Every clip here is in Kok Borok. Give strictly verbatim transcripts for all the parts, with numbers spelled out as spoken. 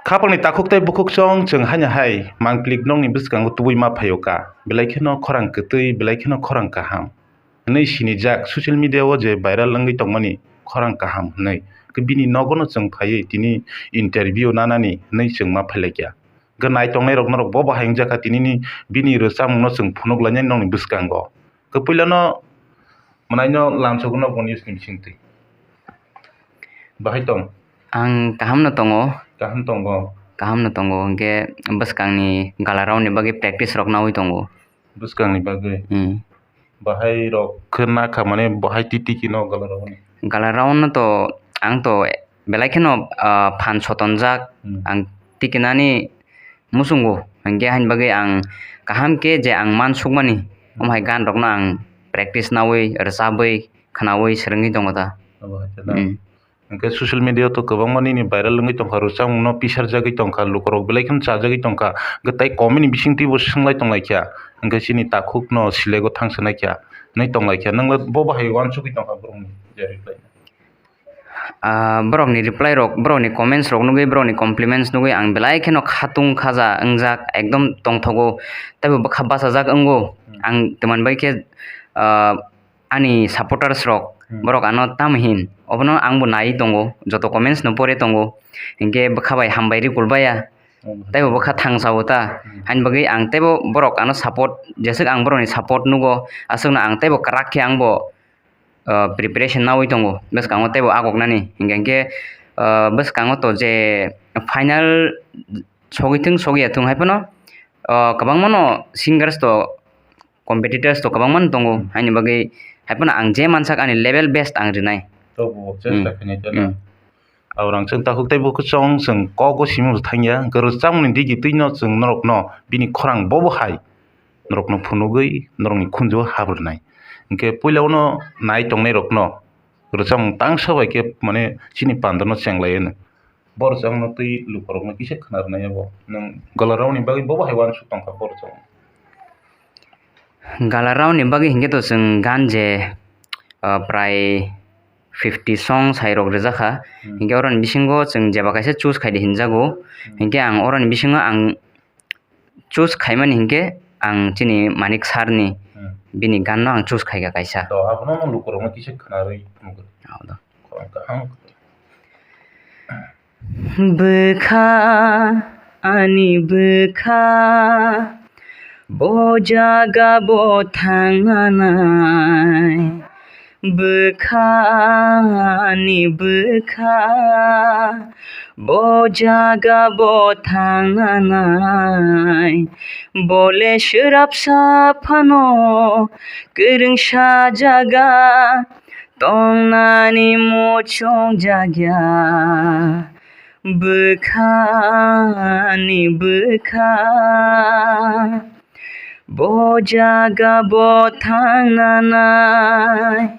Khapangni takhuk tei bukhuk chong chwng haino hai mangplik nokni bwskango tubui ma phaio ka, belai kheno khorang kwtwi, belai kheno khorang kaham hwnwi sinijak social media o je viral wngwi tongmani khorang kaham hwnwi. Khe bini nogono chwng phaiwi tini interview nanani hwnwi chwng ma phailaikya. Hwnkhe nai tongnai rok norok bo bahai wngjakha tinini bini rwchapmungno chwng phunuk lainai nokni bwskango. Khe puilano mwnaino lamsogo nok bo news ni bisingtwi. Bahai tong? Ang kaham no tongo. Kaham tongo. Kaham no tongo, hwnkhe bwskangni galarokni bagwi practice rok nawi tongo. Bwskangni bagwi? Hmm. Bahai rok khe nakha, mane, bahai titi kino galarokni? Galarokno to ang to belai kheno, ah, phan sotonjak. Hmm. Ang tikinani muchungo, hwnkhe haini bagwi ang kaham khe je ang mansukmani, hmm, omo hai gan rokno ang practice nawi, rwchabwi, khwnawi swrwngwi tongo ta. Obo hai khe da. Hmm. Hwnkhe social media o to kwbangma nini viral wngwi tongkha, rwchapmungno pisarjagwi tongkha, lukurok belai kheno chajagwi tongkha, hwnkhe tai comment ni bisingtwibo swngwlai tonglaikha, hwnkhe chini takhukno selego thangsa naikha, hwnwi tonglaikha. Nwngla bo bahai uansugwi tongkha borokni je reply? Ah, borokni reply rok, borokni comments rok nugwi, borokni compliments nugwi ang belai kheno khatung khaja wngjak, ekdom tongthogo, teibo bwkha bachajak wngo. Hmm. Ang teman bai khe, ah, ani supporters rok, hmm, borok ano tamo hin, obono angbo nai tongo, joto comments no pore tongo, hinkhe bwkha bai hambai ri kulbaya, hmm, teibo bwkha thangsa o ta, hmm, haini bagwi ang teibo borok ano support, jeswk ang borokni support nugo, aswkno ang teibo kwrak khe angbo, ah, preparation nawi tongo bwskango teibo agoknani, hinkhe, hinkhe, ah, bwskango to je final sogwi thung sogwi ya thung hai phano, ah, kwbangmano singers to competitors to kwbangma no tongo, hmm, haini bagwi hai phano ang je mansak ani level best ang rinai. To bo chesta, hmm, khainai jana. Hmm. Aborok chwng takhuk tei bukhuk chwng, chwng kok o simi bo thangya, hwnkhe rwchapmungni digitwi no chwng norokno bini khorang bobo hai norokno phunugwi norokni khunju o habrwnai. Hwnkhe puila uno nai tongnai rokno rwchapmung tangsa bai khe, mane, chini pandano chenglai hwno. Bo rwchapmungno twi lukurokno kisa khna rwnai abo. Nwng galarokni bagwi bobo hai uansuk tongkha bo rwchapmung. Galarokni bagwi hinkhe to chwng gan je, ah, prai fifty songs hai rok rwjakha. Hmm. Hinkhe oroni bisingo chwng jeba kaisa choose khaidi hinjago. Hmm. Hinkhe ang oroni bisingo ang choose khaimani hinkhe ang chini Manik sir ni, hmm, bini gan no ang choose khaikha kaisa. To abono lukurokno kisa khna rwi phunukgwi. Abo do. Khorang kaham. Bwkha, ani bwkha, bo jaga bo thangnanai. Bwkha, ani bwkha, bo jaga bo thangnanai. Bole swrapsa phano kwrwngsa jaga tongnani muchung jakya. Bwkha, ani bwkha, bo jaga bo thangnanai.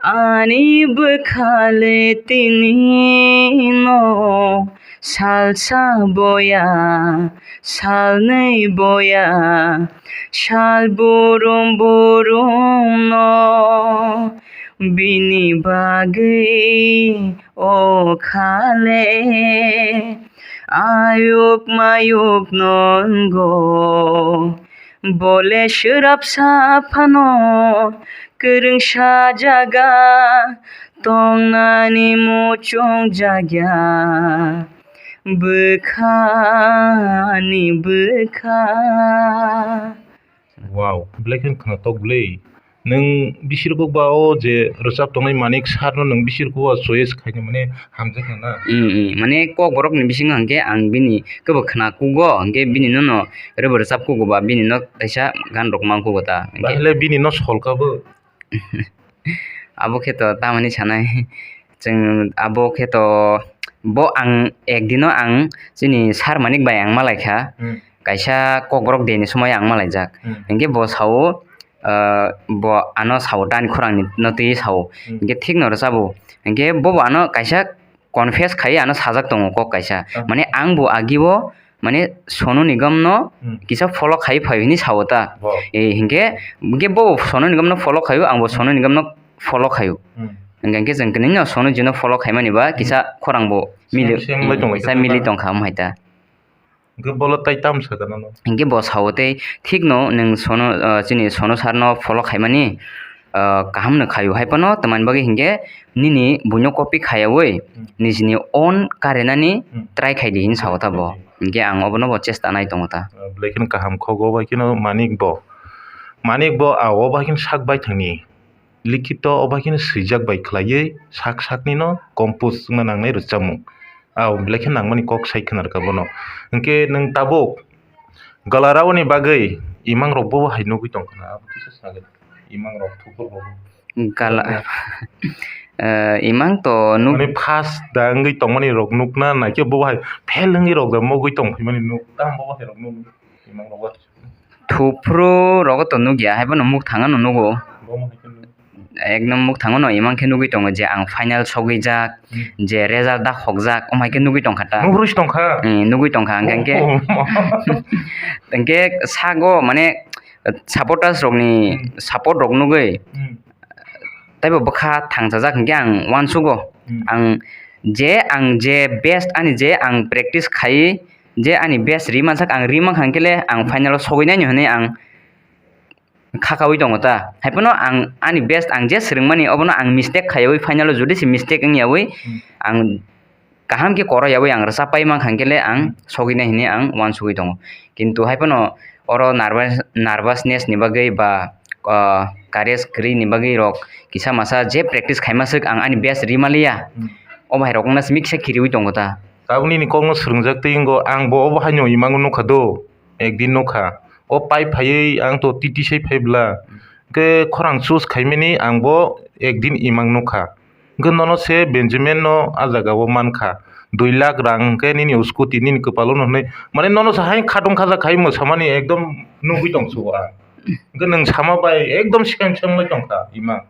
Ani bwkha le tini no salsa boya, salnwi boya, sal burum burum no. Bini bagwi o khale ayuk mayuk nongo. Bole swrapsa phano kwrwngsa jaga tongnani muchung jakya. Bwkha, ani bwkha. Wow, belai kheno khwnatok bwle. Nwng bisirkuk ba o je rwchap tongnai Manik sir no nwng bisirkuk o choice khaina mane hamjakna na? Mm, mm. Mane kok borok ni bisingo hwnkhe ang bini kebo khwna kugo, hwnkhe bini no no rwbo rwchap kugo ba bini no kaisa gan rok mang kugo ta. Hwnkhe bahai le bini no sol ka bo? Abo khe to tamani sanai. Chwng abo khe to bo ang ekdino ang chini sir Manik bai ang malaikha. Hmm. Kaisa kokborok deni somoi ang malaijak. Hmm. Hinkhe bo sao, ah, bo ano sao, tani khorang ni no twi sao. Hmm. Hinkhe thik no rwchabo. Hinkhe bobo ano kaisa confess khai ano sajak tongo kok kaisa. Hmm. Mane ang bo agi o mane Sonu Nigam no, hmm, kisa follow khai phai hini sao ta. Bo. Eh, hinkhe, hinkhe bo Sonu Nigam no follow khaio, ang bo, hmm, Sonu Nigam no follow khaio. Hmm. Hingke chwng kwnwi no sono jino follow khaimani ba kisa khorang bo mili, same, same bai tonglaikha kisa mili tongkha, omo hai ta. Hingke bolo tai tam sakha nono? Hingke bo sao tei, "Thikno nwng sono, ah, chini sono sarno follow khaimani, ah, kaham no khaio, hai phano tamani bagwi hingke nini buino copy khaiyawi nijini own karinani try khai di," hin sao ta bo. Hingke ang obono bo chesta nai tongo ta. Ah, belai kheno kaham kho, obo hai kheno manik bo. Manik bo, ah, obo hai kheno sak bai thangni. Likhito obo hai kheno swijak bai khlaiwi sak sakni no compose wngna nangnai rwchapmung. Ah, belai khe nangmani kok sai khna rwkha bono. Hwnkhe nwng tabuk Galarao ni bagwi imang rok bo hai nugwi tongkha na? Abo kisa sa imang rok thupur rok. Gala, eh, imang to nuk- Mane first da wngwi tongmani rok nukna naikhe bo hai fail wngwi rok da mogwi tongphimani nuk. Tamo bo hai rok nuk imang rok. Thuphuru rogo to nugya, hai phano mukthang ano nugo. Ekdom mukthang ano imang khe nugwi tongo je ang final sogwi jak, je result da khokjak, omo hai khe nugwi tongkha ta. Nugwi tongkha? Eh, nugwi tongkha, hingke, hingke, hingke sago mane supporters rokni support rok nugwi taibo bwkha thangchajak hingke ang uansugo. Ang je, ang je best ani je ang practice khai, je ani best ri mansak, ang ri mankha hingkhe le ang final o sogwi nai hinwi ang khakaui tongo ta. Hai phano ang ani best ang je swrwngmani obono ang mistake khaiwi final o jodi se mistake wngyawi ang kaham khe koro yaui ang rwchap pai mankha hingkhe le ang sogwi nai hinwi ang uansugui tongo. Kintu hai phano oro nervous, nervousness ni bagwi ba, ah, courage kwrwi ni bagwi rok kisa masa je practice khaima swk ang ani best ri maliya. Obo hai rok wngna simi kisa kiriui tongo ta. Tabuk nini kok no swrwngjak twi wngo, ang bo obo haino imang nukha do, ekdin nukha. O pai phaiwi ang to titi sai phai bwla. Hwnkhe khorang choose khaimani ang bo ekdin imang nukha. Hwnkhe nono se Benjamin no a jaga o mankha. Dui lakh rang hwnkhe nini scooty nini kwpalo no hwnwi. Mane nono se hai khatung khaja khai mwsamani ekdom nugwi tongsugo ang. Hwnkhe nwng sama bai ekdom sikang sengwi tongkha imang.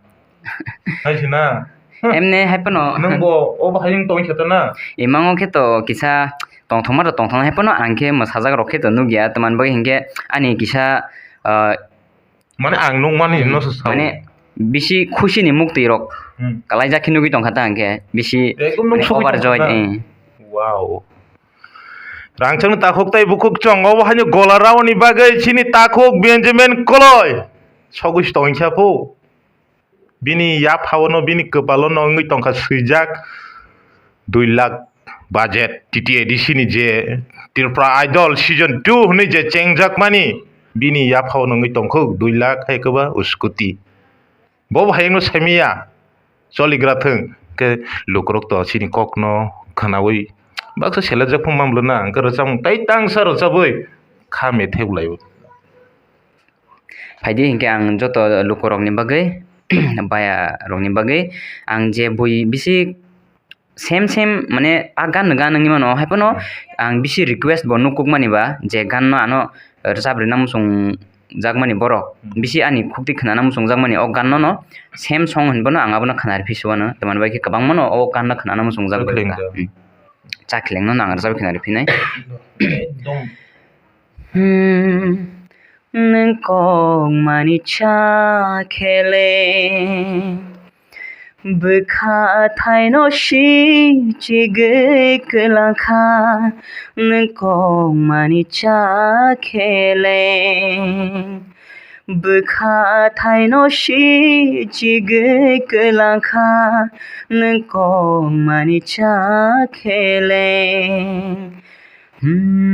Hai se na? Emne hai phano. Nwng bo obo hai wng tongkha ta na? Imango khe to kisa tongthokma to tongthoknai hai phano ang khe mwsajak rok khe to nukya. Tamani bagwi hinkhe ani kisa, ah, Mane ang nukmani no se sao. Mane bisi khusi ni muktwi rok kalaijak khe nugwi tongkha ta hwnkhe bisi overjoyed. Wow. Rangchakni takhuk tei bukhuk chongo bo haino gola raoni bagwi chini takhuk Benjamin Koloi sogwi tongkha phu. Bini yaphao no bini kwpalo no wngwi tongkha swijak. Dui lakh budget T T A D C ni je Tripura Idol season two hwnwi je chengjakmani, bini yaphao nungwi tongkho dui lakh hai kwba scooty. Bo bo hayungno saimaya choligra thung khe lukurok to chini kokno khwnawi baksa selajak phung mamlwna hwnkhe rwchapmung tai tangsa rwchabwi kha methai bwlaio. Phaidi hinkhe ang joto lukurokni bagwi, baya rokni bagwi ang je bui bisi same same mane a gan no gan wngwi mano, hai phano ang bisi request bo nukukmani ba je gan no ano rwchap rwna muchung jakmani borok bisi ani khukti khwnana muchung jakmani o gan no no same song hinbono ang abono khwna rwphi suano, tamni bai khe kwbangma no o gan no khwnana muchung jak bai kha. Chakhleng no nang rwchap khwna rwphinai. Ekdom. Hmm, nwng kok mani cha khele, bwkha thaino si chigwi kwlangkha, nwng kok mani cha khele. Bwkha thaino si chigwi kwlangkha, nwng kok mani cha khele. Hmm,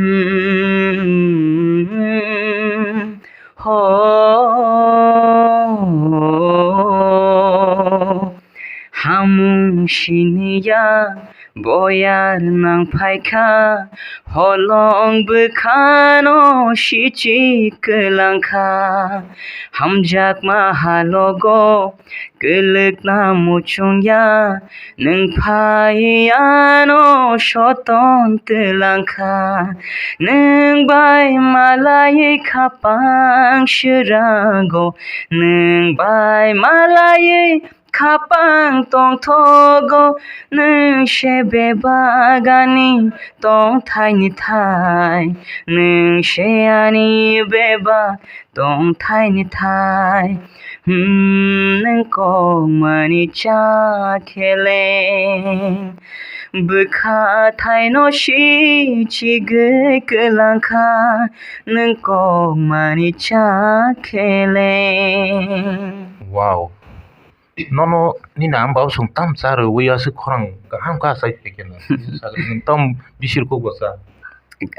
ho, hamung siniya. Boyar nang phaikha, holong bwkhano sichi kwlangkha. Hamjakma halogo kwlwkna muchungya, nwng phai ano soton twlangkha. Nwng bai malai khapang swrago, nwng bai malai Khapang tongthogo nwng se bebak ani tongthaini thai, nwng se ani bebak tongthaini thai. Hmm, nwng kokmani cha khele bwkha thaino si chigwi kwlangkha, nwng kokmani cha khele. Wow. Nono nini amba bwswng tam cha rwui aswk khorang kaham kha achai phaikhe no. Nwng tam bisir kuk bwsa.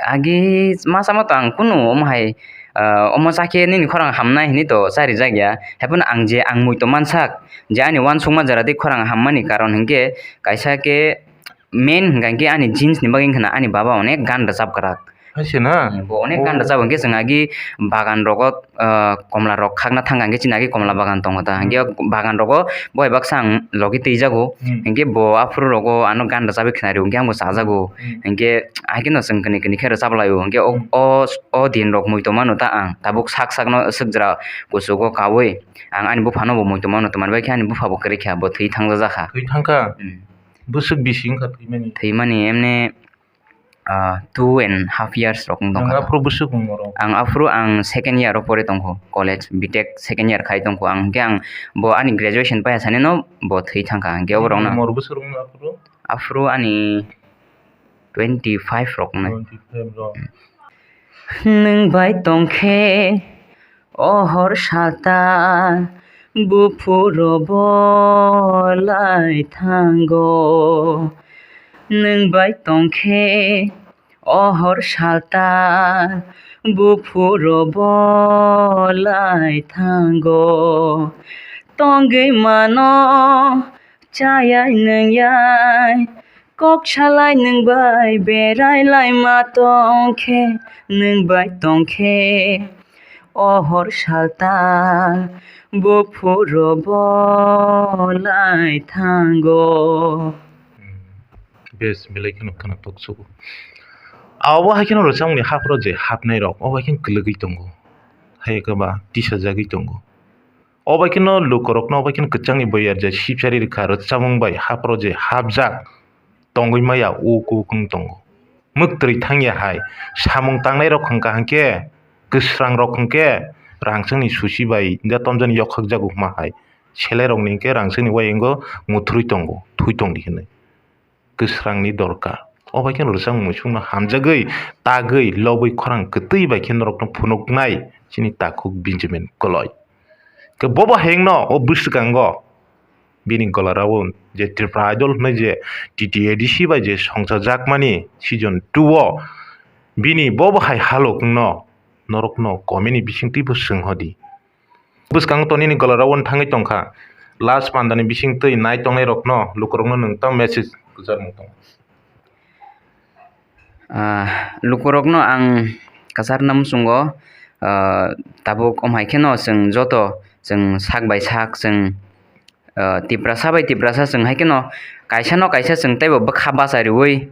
Agi masa mato ang kunu omo hai, ah, omo chakhe nini khorang hamnai hinwi to charijak ya. Haiphano ang je ang muitu mansak je ani uansukma jora tei khorang hammani karon hinkhe kaisa khe main hinkha hinkhe ani jeans ni bagwi wngkha na ani baba onek gan rwchap kwrak. Hai se na? Bo onek gan rwchap hinkhe chwng agi bagan rogo, ah, komla rok khakna thangkha hinkhe chini agi komla bagan tongo ta. Hinkhe bagan rogo bo hai baksa ang logi twijago. Hmm. Hinkhe bo aphuru rogo ano gan rwchabwi khwnari hinkhe ang bo chajago. Hmm. Hinkhe hai kheno chwng kwnwi kwnwi khe rwchap laio. Hinkhe o, hmm, o, o din rok muitu mano ta ang. Tabuk sak sakno swk jora kuchugo kaui ang ani buphano bo muitu mano, twmani bai khe ani bupha bo kwrwi kha, bo thwi thangjajakha. Thwi thangkha? Hmm. Bwswk bisi wngkha thwimani? Thwimani emne, ah, two and half years rok wng tongkha. Nang aphuru bwswk wng oro? Ang aphuru ang second year o pore tongkho, college B Tech second year khai tongkho. Ang hwnkhe ang bo ani graduation paiya sani no bo thwi thangkha. Hwnkhe oborok no. Umor bwswk wng aphuru? Aphuru ani twenty five rok wngnai. Twenty five rok. Nwng bai tongkhe o hor salta buphuro bo lai thango. Nwng bai tongkhe o hor salta buphuro bo lai thango. Tongwi mano chayai nwngyai, kok salai nwng bai berai laima tongkhe, nwng bai tongkhe o hor salta buphuro bo lai thango. Bes, belai kheno khwna toksugo. Abo hai kheno rwchapmungni haphro je hapnai rok, obo hai kheno kwlwgwi tongo. Hai khe ba tisajagwi tongo. Obo hai kheno lukurokno obo hai kheno kwchangni boyar je sipsari rwkha, rwchapmung bai haphro je hapjak tongwi maya uk uk wng tongo. Mwktwi thangya hai samung tangnai rok hwnkha hwnkhe kwsrang rok hwnkhe rangchakni susi bai da tomjani yokhakjago hwnma hai. Selai rokni hwnkhe rangchakni uayango muthurwi tongo, thwi tongdi hinwi. Kwsrangni dorkar. O bai khe rwchapmung muisungno hamjagwi, tagwi, lobwi khorang kwtwi bai khe norokno phunuknai chini takhuk Benjamin Koloi. Khe bobo hengno o bwswkango bini gola rawon je Tripura Idol hwnwi je T T A D C bai je songchajakmani season two o bini bobo hai halok wngno norokno comment ni bisingtwi bo swng hodi. Bwskango to nini gola rawon thangwi tongkha. Last pandani bisingtwi nai tongnai rokno, lukurokno nwng tamo message kwcharmung tongo? Ah, lukurokno ang kwcharna muchungo, ah, tabuk om hai kheno chwng joto chwng sak bai sak chwng, ah, Tiprasa bai Tiprasa chwng hai kheno kaisa no kaisa chwng teibo bwkha bacha riwi.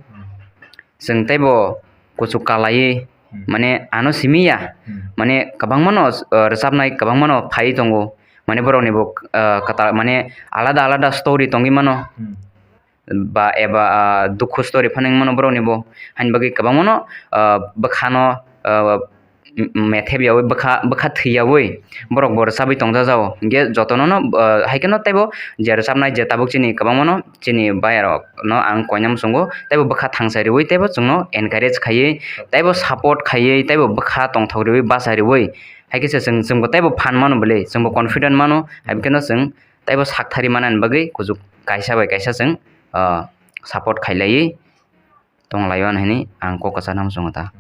Chwng teibo kuchuk kalaiwi, hmm, mane ano simi ya, hmm, mane kwbangmano, uh, rwchapnai kwbangmano phaiwi tongo, mane borokni bo, uh, kwtal mane alada alada story tongwi mano, hmm, ba eba, uh, dukhu story phano wng mano borokni bo, haini bagwi kwbangmano, uh, bwkhano, uh, m-, methep yaui bwkha, bwkha thwi yaui borok bo rwchabwi tongjajago. Hinkhe jotono no, ah, hai kheno teibo je rwchapnai je tabuk chini kwbangmano chini bayarokno ang koina muchungo teibo bwkha thangsa riui teibo chwngno encourage khaiwi teibo support khaiwi teibo bwkha tongthok riui bacha riui hai khe se chwng, chwngbo teibo phan mano bwle chwngbo confident mano hai kheno chwng teibo sakthari manani bagwi kuchuk kaisa bai kaisa chwng, ah, support khailaiwi tonglaio hinwi ang kok kwcharna muchungo ta.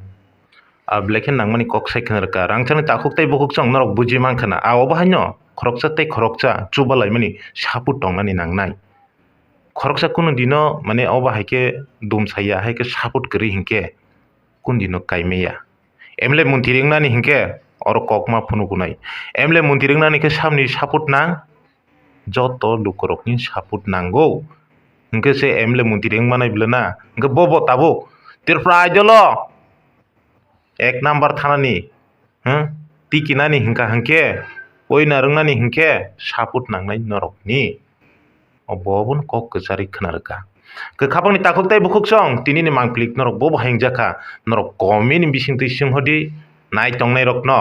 A belai khe nangmani kok sai khna rwkha. Rangchakni takhuk tei bukhuk chwng norok buji mankha na. A obo haino khoroksa tei khoroksa chuba laimani support tongnani nangnai. Khoroksa kunu dino mane obo hai khe dum saya, hai khe support kwrwi hinkhe kunu dino kaimaya. M L A montri wngnani hinkhe oro kokma phunuk wnai. M L A montri wngnani khe samni support nang, joto lukurokni support nango. Hinkhe se M L A montri wng manai bwle na. Hinkhe bo bo tabuk Tripura Idol o ek number thanani, hmm, tikinani hinkha hinkhe, winner wngnani hinkhe support nangnai norokni. Bo obono kok kwcharwi khna rwkha. Kwkhapangni takhuk tei bukhuk song, tinini mangpili norok bo bo hingjak kha, norok comment ni bisingtwi swnghodi nai tongnairokno.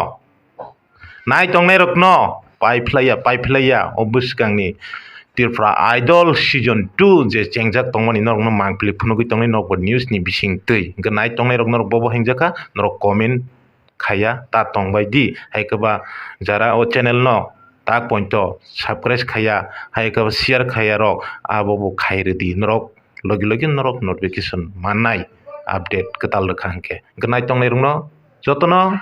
Nai tongnairokno paiphlaiya, paiphlaiya, o bwskangni Tripura Idol season two je chengjak tongmani norokno mangpili phunugwi tongnai nokbo news ni bisingtwi. Hwnkhe nai tongnairok norok bo bo hingjak kha, norok comment khaiya ta tongbai di. Hai khe ba jara o channel no tak pointo subscribe khaiya, hai khe ba share khaiya rok abo bo khai rwdi. Norok logi logi norok notification mannai update kwtal rwkha hwnkhe. Hwnkhe nai tongnairokno jotono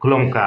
khulumkha.